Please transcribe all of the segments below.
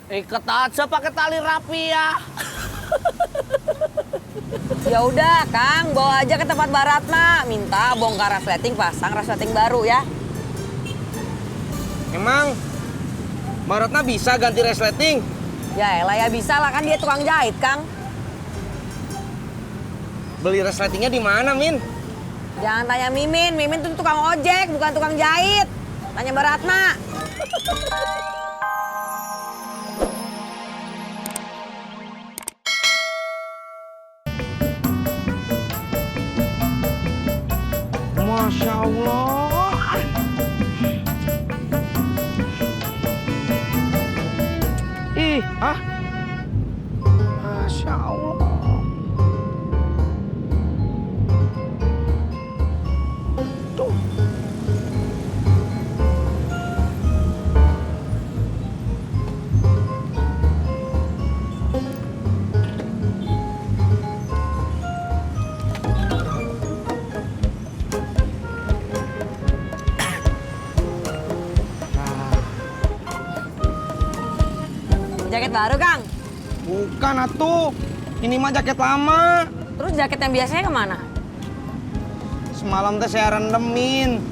Ikat aja pakai tali rapi ya. Ya udah, Kang, bawa aja ke tempat Baratna. Minta bongkar resleting, pasang resleting baru ya. Emang Baratna bisa ganti resleting? Ya elah ya bisa lah, kan dia tukang jahit, Kang. Beli resletingnya di mana, Min? Jangan tanya Mimin, Mimin tuh tukang ojek, bukan tukang jahit. Tanya Baratna. Masya Allah. Ih, Masya Allah. Tuh. Jaket baru, Kang. Bukan atuh. Ini mah jaket lama. Terus jaket yang biasanya kemana? Semalam teh saya rendemin.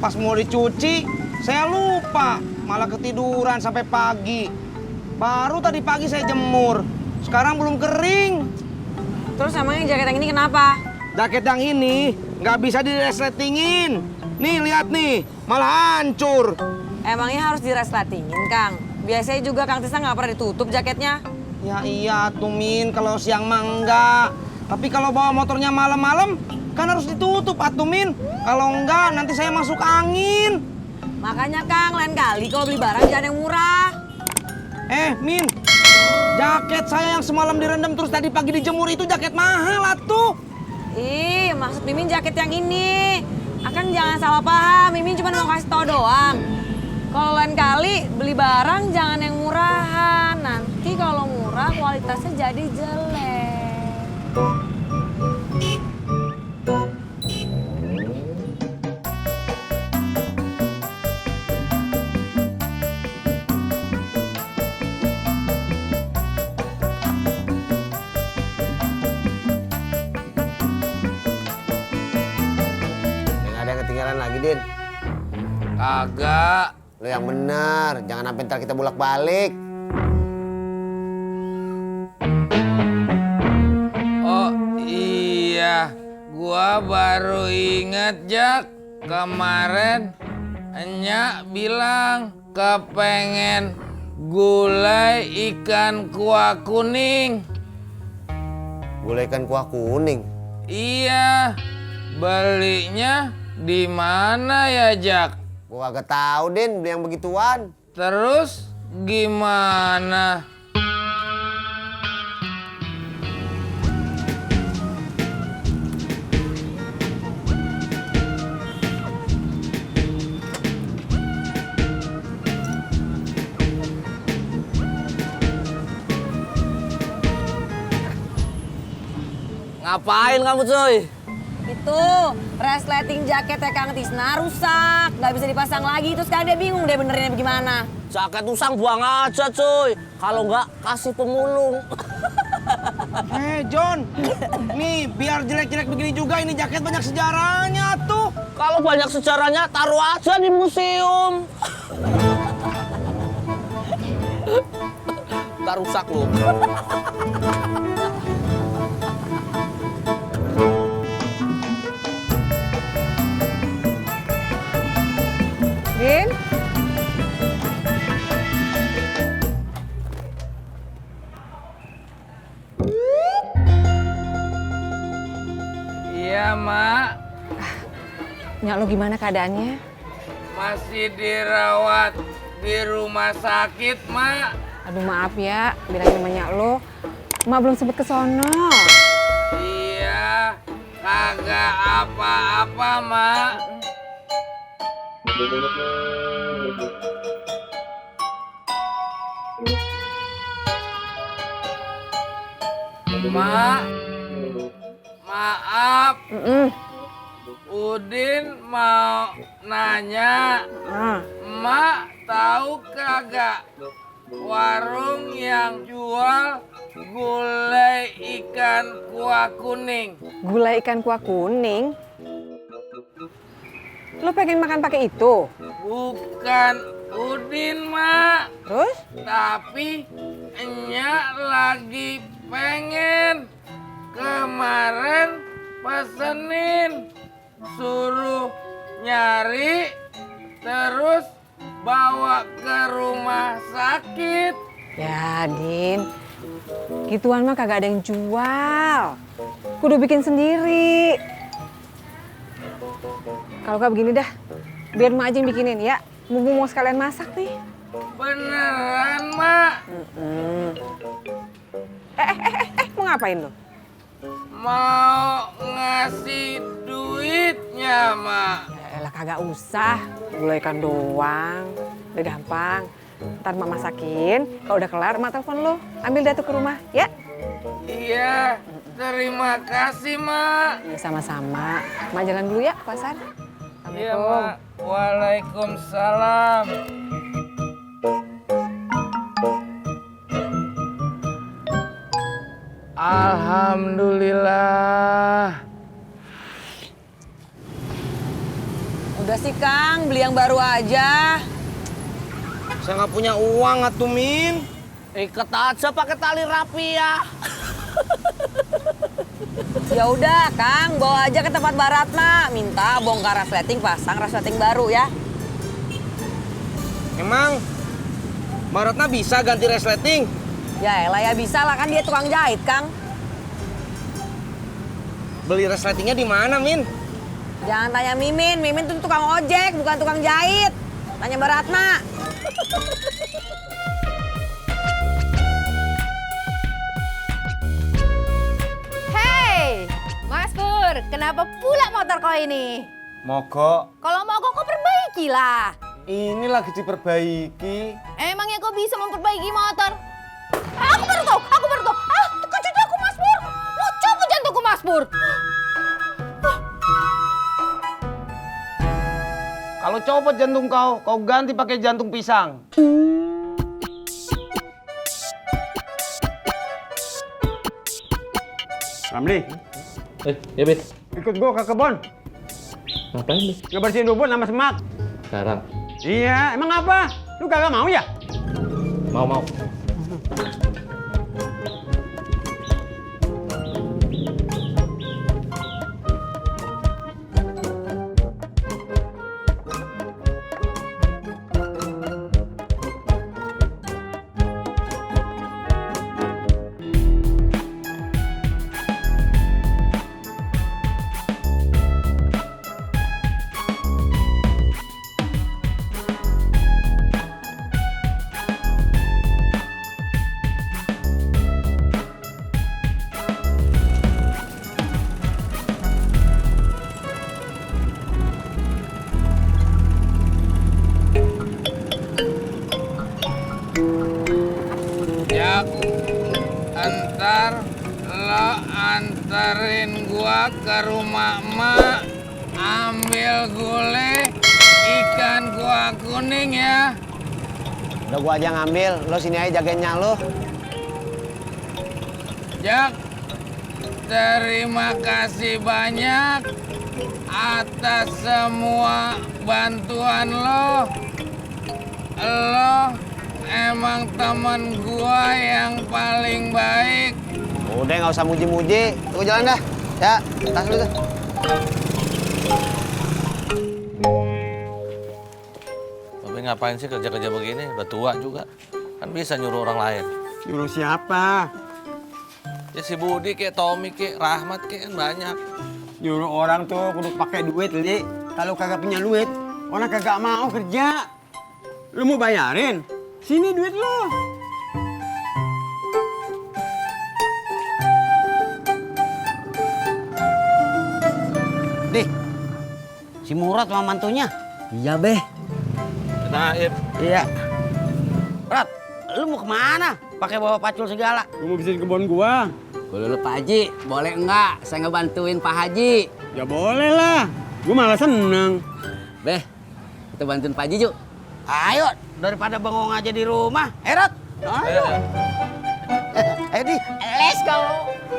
Pas mau dicuci, saya lupa. Malah ketiduran sampai pagi. Baru tadi pagi saya jemur. Sekarang belum kering. Terus emangnya jaket yang ini kenapa? Jaket yang ini nggak bisa diresletingin. Nih, lihat nih. Malah hancur. Emangnya harus diresletingin, Kang? Biasanya juga Kang Tisna nggak pernah ditutup jaketnya. Ya iya tuh, Min. Kalau siang mah enggak. Tapi kalau bawa motornya malam-malam, kan harus ditutup atuh, Min. Kalau enggak, nanti saya masuk angin. Makanya, Kang, lain kali kalau beli barang jangan yang murah. Min, jaket saya yang semalam direndam terus tadi pagi dijemur itu jaket mahal atuh. Ih, maksud Mimin jaket yang ini. Akan jangan salah paham, Mimin cuma mau kasih tau doang. Kalau lain kali beli barang jangan yang murahan. Nanti kalau murah kualitasnya jadi jelek. Nggak ada yang ketinggalan lagi, Din. Kagak. Lo yang benar, jangan sampai ntar kita bolak-balik. Oh iya, gua baru inget Jak. Kemarin Enya bilang kepengen gulai ikan kuah kuning. Gulai ikan kuah kuning. Iya, belinya di mana ya Jak? Gua kagak tahu, Din, beli yang begituan. Terus gimana? Ngapain kamu, cuy? Itu resleting jaketnya Kang Tisna rusak, nggak bisa dipasang lagi. Terus sekarang dia bingung deh benerinnya bagaimana. Jaket usang buang aja, cuy. Kalau nggak, kasih pemulung. John, nih biar jelek-jelek begini juga ini jaket banyak sejarahnya tuh. Kalau banyak sejarahnya, taruh aja di museum. Nggak rusak lu. Din? Iya, Mak. Nyak lu gimana keadaannya? Masih dirawat di rumah sakit, Mak. Aduh maaf ya, bilangin sama nyak lu. Mak belum sempet ke sono. Iya, kagak apa-apa, Mak. Mak, maaf. Udin mau nanya, Ah, Mak tahu kagak warung yang jual gulai ikan kuah kuning. Gulai ikan kuah kuning? Lu pengen makan pakai itu? Bukan Udin, Mak. Terus? Tapi Enyak lagi pengen. Kemarin pesenin, suruh nyari, terus bawa ke rumah sakit. Ya, Din. Gituan mah kagak ada yang jual. Kudu bikin sendiri. Kalau nggak begini dah, biar Mak aja yang bikinin ya. Mumpung mau sekalian masak nih. Beneran, Mak? Mau ngapain lo? Mau ngasih duitnya, Mak. Ya elah kagak usah, gulai ikan doang. Udah gampang. Ntar Mak masakin, kalau udah kelar Mak telepon lo. Ambil dah tuh ke rumah, ya? Iya, terima kasih, Mak. Ya sama-sama. Mak jalan dulu ya ke pasar. Iya, Assalamualaikum. Mak. Waalaikumsalam. Alhamdulillah. Udah sih Kang, beli yang baru aja. Saya nggak punya uang atuh, Min. Ikat aja pakai tali rapi ya. Ya udah Kang, bawa aja ke tempat Baratna. Minta bongkar resleting, pasang resleting baru ya. Emang Baratna bisa ganti resleting? Ya elah ya bisa lah, kan dia tukang jahit Kang. Beli resletingnya di mana, Min? Jangan tanya Mimin, Mimin tuh tukang ojek, bukan tukang jahit. Tanya Baratna. Hei, Mas Pur, kenapa pula motor kau ini? Mogok. Kalau mogok kau perbaikilah. Ini lagi diperbaiki. Emangnya kau bisa memperbaiki motor? Aku baru tahu. Ah, kau cuci aku Mas Pur. Mau copot jantungku Mas Pur. Kalau copot jantung kau ganti pakai jantung pisang. Ramli, Ya, Bet. ikut gua ke kebun. Ngapain, Bet? Ngebersihin rumput sama semak. Sekarang. Iya, emang apa? Lu kagak mau ya? Mau. Jak, entar lo anterin gua ke rumah emak, ambil gulai ikan kuah kuning ya. Udah gua aja ngambil, lo sini aja jagain nyak lo. Jak, terima kasih banyak atas semua bantuan lo. Lo emang temen gua yang paling baik. Udah nggak usah muji-muji, gua jalan dah. Ya, tas lu tuh. Babe ngapain sih kerja-kerja begini? Udah tua juga. Kan bisa nyuruh orang lain. Nyuruh siapa? Ya si Budi kek, Tommy kek, Rahmat kek, kan banyak. Nyuruh orang tuh kudu pakai duit, Li. Kalau kagak punya duit, orang kagak mau kerja. Lu mau bayarin? Sini duit lu. Dih, si Murad sama mantunya. Iya, Beh. Naib. Iya. Rat, lu mau kemana? Pakai bawa pacul segala. Gua mau bersihin kebun gua. Boleh Pak Haji, boleh enggak? Saya ngebantuin Pak Haji. Ya boleh lah. Gua malah seneng. Beh, kita bantuin Pak Haji yuk. Ayo, daripada bengong aja di rumah. Rod. Ayo. Ayo. Ayo, Di. Let's go.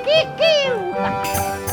Kikiu.